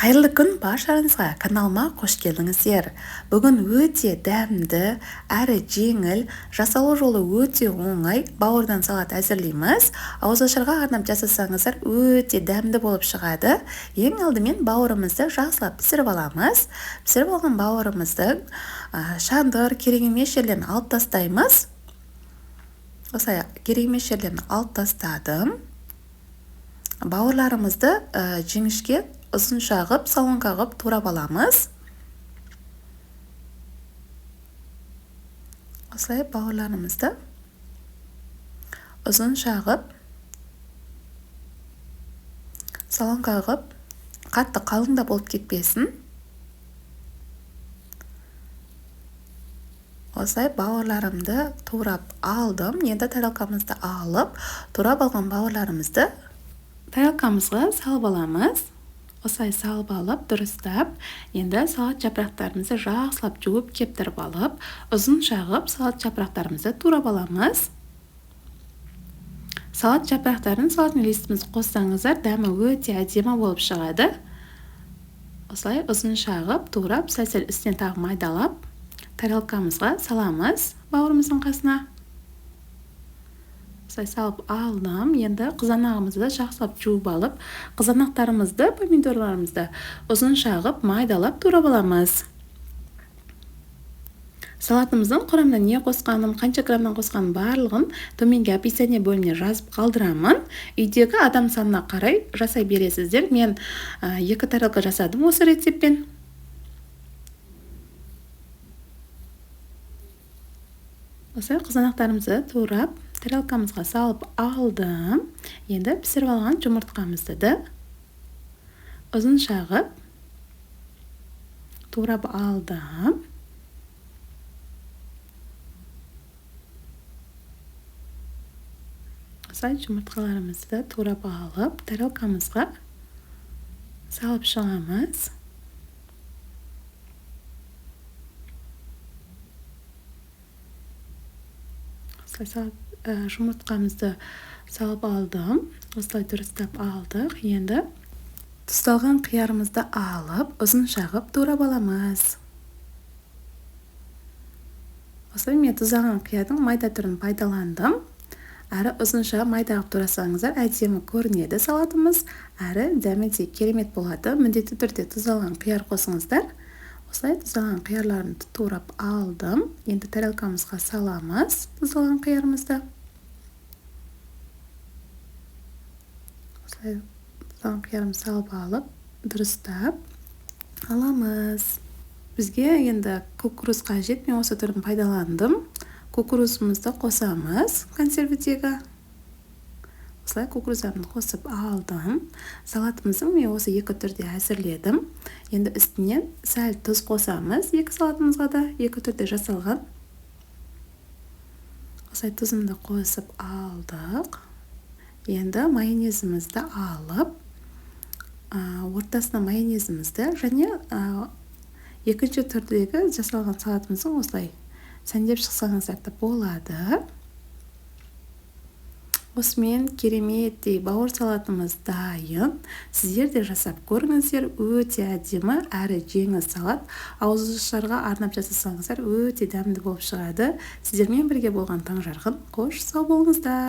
Қайырлы күн баршаңызға, каналыма қош келдіңіздер. Бүгін өте дәмді, әрі жеңіл, жасалу жолы өте оңай бауырдан салат әзірлейміз. Ауызашарға арнап жасасаңыздар өте дәмді болып шығады. Ең алдымен бауырымызды жақсылап пісіріп аламыз. Пісіріп алған бауырымыздың шандыр, керек емес жерлерін алып тастаймыз. Осылай керек емес жерлерін алып тастадым. Бауырларымызды жіңішке ұзынша қып, солонка қып турап аламыз. Осылай бауырларымызды ұзынша қып, солонка қып, қатты қалың да болып кетпесін. Осылай бауырларымды турап алдым. Енді тарелкамызды алып, турап алған бауырларымызды тарелкамызға салып аламыз. Осылай салып алып, дұрыстап, енді салат жапырақтарымызды жақсылап жуып, кептіріп алып, ұзынша қып салат жапырақтарымызды турап аламыз. Салат жапырақтарын салатный листімізді қоссаңыздар, дәмі өте әдемі болып шығады. Осылай ұзынша қып турап, сәл-сәл үстінен тағы майдалап, тарелкамызға саламыз бауырымыздың қасына. Осылай салып алдым. Енді қызанағымызды жақсылап жуып алып, қызанақтарымызды, помидорларымызды ұзынша қып майдалап турап аламыз. Салатымыздың құрамына не қосқаным, қанша граммнан қосқаным барлығын төменгі описание бөліміне жазып қалдырамын. Үйдегі адам санына қарай жасай бересіздер. Мен 2 тарелка жасадым осы рецептпен. Осылай қызанақтарымызды турап, тарелкамызға салып алдым. Енді пісіріп алған жұмыртқамызды да ұзынша қып турап алдым. Осылай жұмыртқаларымызды турап алып, тарелкамызға салып шығамыз. Осылай салып, жұмыртқамызды салып алдым. Осылай дұрыстап алдық. Енді тұздалған қиярымызды алып, ұзынша қып турап аламыз. Осылай мен тұздалған қиярдың майда түрін пайдаландым. Әрі ұзынша майда қып турасаңыздар әдемі көрінеді салатымыз, әрі дәмі де керемет болады. Міндетті түрде тұздалған қияр қосыңыздар. Осылай тұздалған қиярларымды турап алдым. Енді тарелкамызға саламыз тұздалған қиярымызды. Осылай тұздалған қиярымызды салып алып, дұрыстап аламыз. Бізге енді кукуруз қажет. Мен осы түрін пайдаландым. Кукурузымызды қосамыз консервідегі. Осылай кукурузамды қосып алдым. Салатымызды мен осы 2 түрде әзірледім. Енді үстінен сәл тұз қосамыз. 2 салатымызға да 2 түрде жасалған. Осылай тұзымды қосып алдық. Енді майонезімізді алып, ортасына майонезімізді және екінші түрдегі жасалған салатымыздың осылай сәндеп шықсаңыздар да болады. Осымен кереметтей бауыр салатымыз дайын. Сіздер де жасап көріңіздер. Өте әдемі әрі жеңіл салат. Ауызашарға арнап жасасаңыздар өте дәмді болып шығады. Сіздермен бірге болған Таңжарқын. Қош сау болыңыздар.